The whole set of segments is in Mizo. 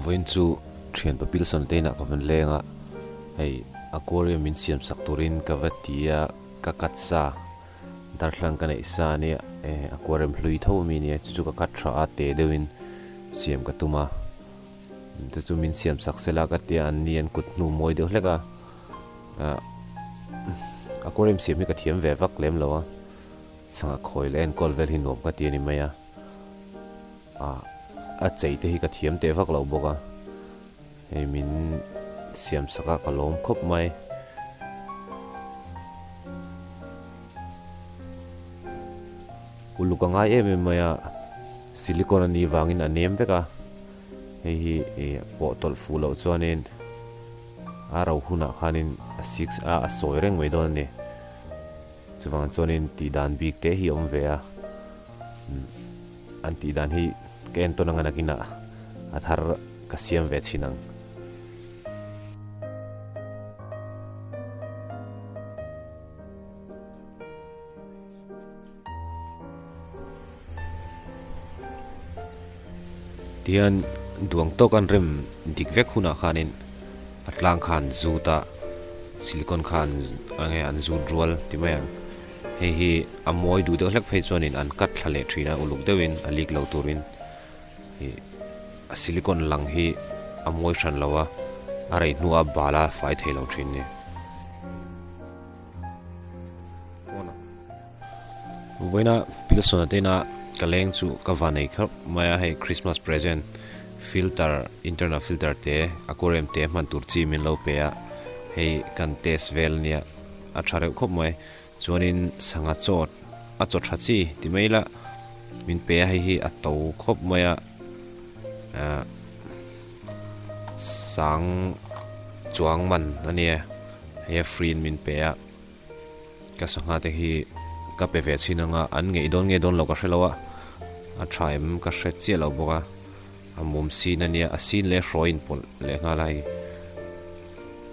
Vawiin chu thian pa Pilson te inah ka van leng a, hei aquarium min siam sak turin ka va ti a, ka cut sa darthlang ka neih sa ania aquarium hlui tho ami ania chu chu ka cut tha a te deuhin siam ka tum a, chu chu min siam sak sela ka tia an ni an kut hnu mawi deuh hlek a, aquarium siam hi ka thiam ve vak lem lo a, sangha khawi leh enkawl vel hi nuam ka ti a ni mai a. Ah a chei te hi ka thiam teh vak loh bawk a, hei min siam sak a ka lawm khawp mai. Uluk a ngai em em mai a, silicone a nih vangin a nem vek a, hei hi ih pawh tawlh fuh loh chuanin a ro hunah khanin a sik a a sawi reng mai dawn a ni. Chuvang chuanin tih dan bik te hi a awm ve a. An tih dan hi ka entawn anga nakinah a thar ka siam ve chhin ang. Tihian duang tawk an rem dik vek hunah khanin a tlang khan zut a, silicon khan enge an zut rual ti mai ang. Hei hi a mawi duh deuh hlek phei chuanin an cut thla leh thin a, uluk deuhin a leak lo turin ih a silicon lang hi a mawi hran lo a, a rei hnuah bal a fai thei lo thin ni. Vawiina Pilsona te ina ka leng chu ka va nei khawp mai a, hei Christmas present filter internal filter te aquarium te hman tur chi min lo pe a, hei kan test vel ania. A tha reuh khawp mai. Chuanin sangha chaw a chaw tha chi ti mai ila min pe a hei hi a to khawp mai a ah sang chuang man a nia hei a free in min pe a ka sangha te hi ka pe ve chhin anga an ngeih dawn nge dawn lo ka hre lo a a tha em ka hre chiah lo bawk a a mum sin a nia a sin leh hrawi in pawlh leh nghal a hei.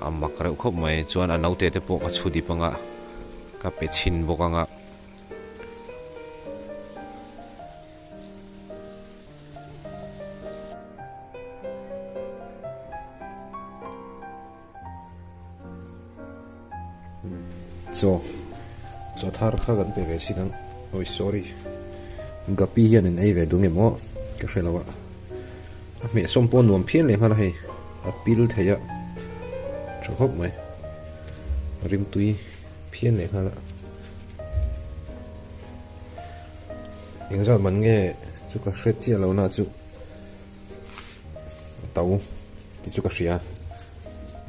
A mak reuh khawp mai, chuan a naute te pawh ka chhu dip anga ka pe chhin bawk anga. Chaw chaw thar kha kan pe ve sin ang oi sorry gapi hian an ei ve duh nge maw ka hre lo a a hmeh sawm pawh nuam phian leh nghal a hei a pil thei a tha khawp mai rimtui phian leh nghal a engzat man nge chu ka hre chiah lo na chu a to tih chu ka hria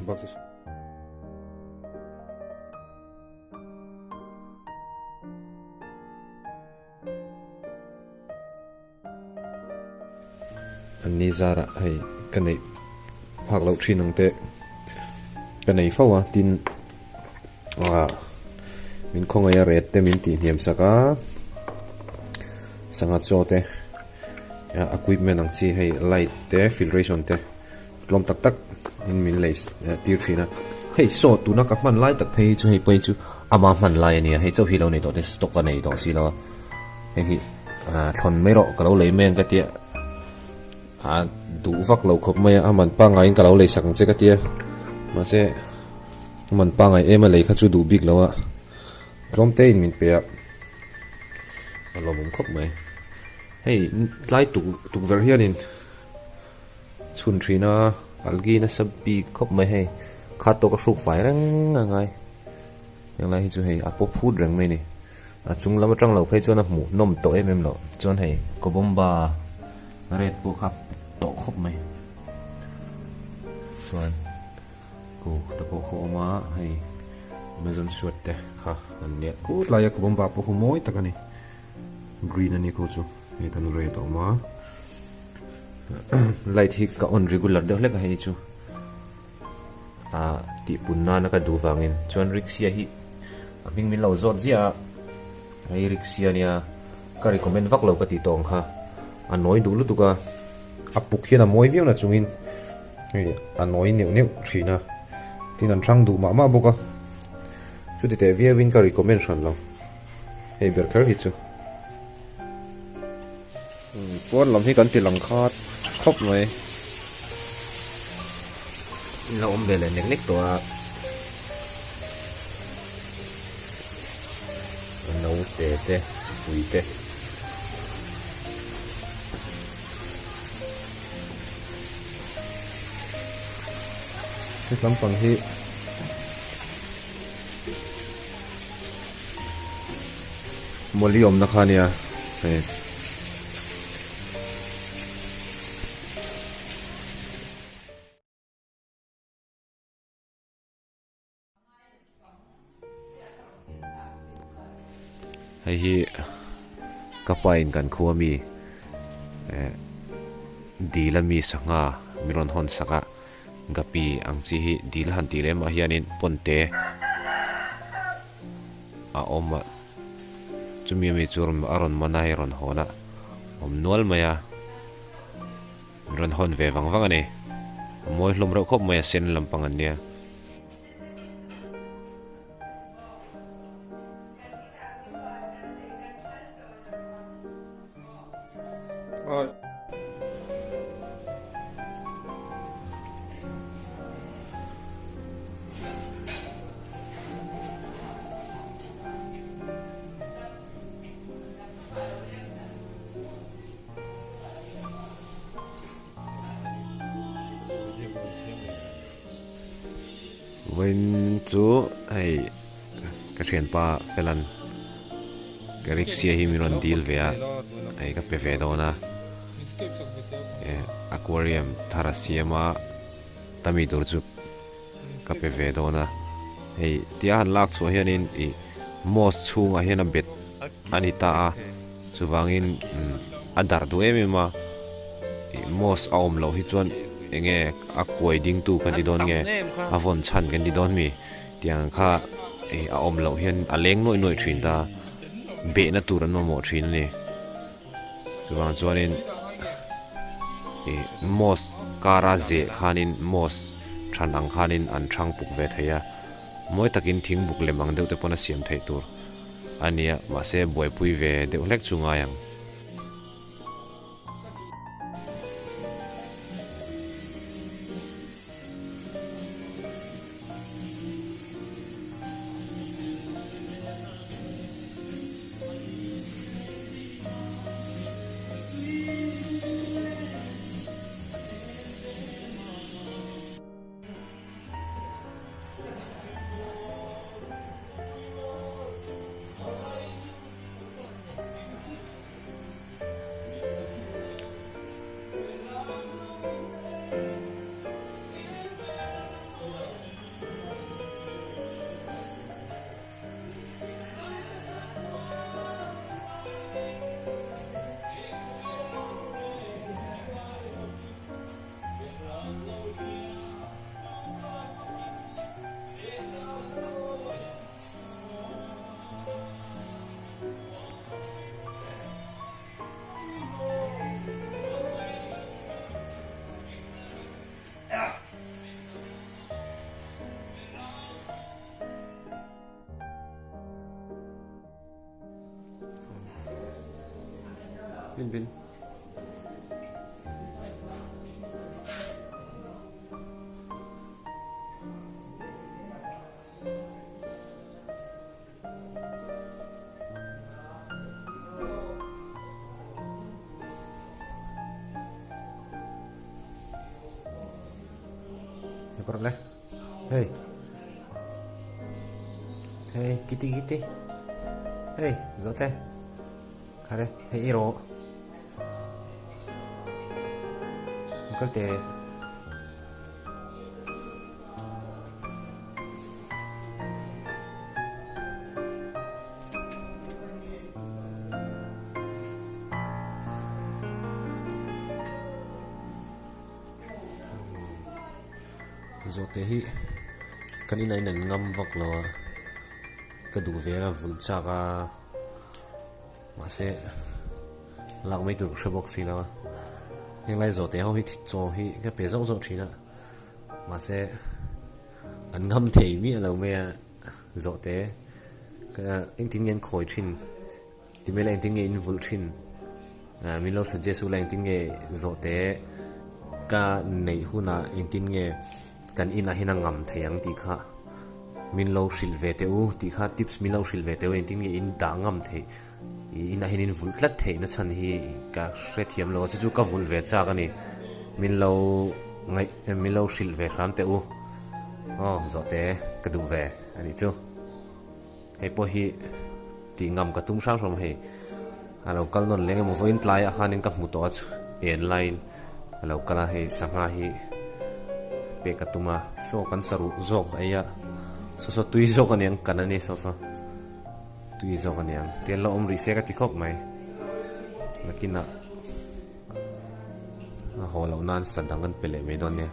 bak chu. An ni zarah hei ka neih phak loh thin ang te ka nei fo a tin ah min khawngaih a ret te min tih hniam sak a sangha chaw te equipment ang chi hei light te filtration te. Tlawm tak tak in min lei tir thin a, hei saw tuna ka hman lai tak phei hi chu hei pawh hi chu ama hman lai a nia, hei chauh hi lo nei tawh te stock a nei tawh si lo a, hei hi thlawn mai rawh ka lo lei mai ang ka tia, a duh vak lo khawp mai a, a man pangaiin ka lo lei sak ang che ka tia, mahse a man pangai em a lei kha chu duh bik lo a, tlawm te in min pe a, a lawmawm khawp mai, hei tlai tuk tukverh hianin. Chhun thin a, algae nasa bik khawp mai hei, kha tawk a hruk fai reng a ngai, heng lai hi chu hei a paw phut reng mai a ni, a chung lam atang lo phei chuan a hmuh hnawm tawh em em loh chuan hei kawbawmba red pawh kha tawh khawp mai chuan ku te pawh kha awm a hei amazon suat te kha an nia kut laia kawbawmba pawh khu mawi tak a ni green a ni khu chu hei tan red a awm a. Light hi ka on regular deuh hlek a hei chu ah tih pun nana ka duh vangin chuan rickshaw hi a hming min lo zawt ziah a hei rickshaw ania ka recommend vak lo ka tih tawh ang kha a nawi duh lutuk a a puk hian a mawi viau na chungin hei a nawi neuh neuh thin a tin an hrang duh mah mah bawk a chuti teh viauin ka recommend hran lo hei ber kher hi chu. Pawn lam hi kan ti lang khat khawp mai. In lo awm ve leh nek nek tawh a. A naute te pui te. He lampang hi Mawli awmna kha ania hei. Hei hi ka pa in kan khua mi eh dil a mi sangha min rawn hawn sak a gapi ang chi hi dil han tih lem ah hianin pawnte a awm a chumi ami chu a rawn man a hei a rawn hawn a awm nual mai a. Min rawn hawn ve vang vang a ni. A mawi hlawm reuh khawp mai a sen lampang an nia. Vawiin chu hei ka thianpa Felan ka riksia hi min rawn dil ve a hei ka pe ve dawn a eh aquarium thar a siam a tami tur chu ka pe ve dawn a hei tia han lak chhuah hianin ih mosque chhungah hian a bet a ni ta a chuvangin a darh duh em em a ih mosque a awm loh hi chuan eng nge a kuai ding tu kan ti dawn nge a vawn chhan kan ti dawn mi tiang kha ih a awm loh hian a leng nuaih nuaih thin ta behna tur an mamawh thin a ni. Chuvang chuanin ih mosque kara zeh khanin mosque than ang khanin an thang puk ve thei a, mawi takin thing buk lem ang deuh te pawn a siam theih tur a nia mahse buaipui ve deuh hlek chu ngai ang. Bin bin. Hey. Hey, kitty kitty. Hey, zote. Khare, hei i rawh. Kal teh. Zawhte hi kan inah in an ngam vak lo a ka duh ve a vulh chak a mahse lak mai tur ka hre bawk si lo a henglai zawhte ho hi chaw hi ka pe zauh zauh thin a mahse an ngam thei miah lo mai a zawhte engtin nge an khawi thin. Ti mai la engtin nge in vulh thin? Min lo suggest u la engtin nge zawhte ka neih hunah engtin nge. kan inah hian a ngam thei ang tih kha min lo hrilh ve teh u tih kha tips min lo hrilh ve teh u engtin nge in dah ngam theih ih inah hian in vulh tlat theih na chhan hi ka hrethiam lo a chu chu ka vulh ve chak a ni min lo ngaih min lo hrilh ve hram teh u aw zawhte ka duh ve a nih chu. Hei pawh hi tih ngam ka tum hrang hrang hei. A lo kal nawn leng emaw vawiin tlaiah khanin ka hmu tawh a en laiin a lo kal a hei sangha hi pek ka tum a. Saw kan saruh zawk a ei a, saw saw tui zawk a niang kan a ni saw saw tui zawk a niang tian la awm rih se ka ti khawp mai. Nakinah a haw loh nan sa dang kan pe leh mai dawn nia.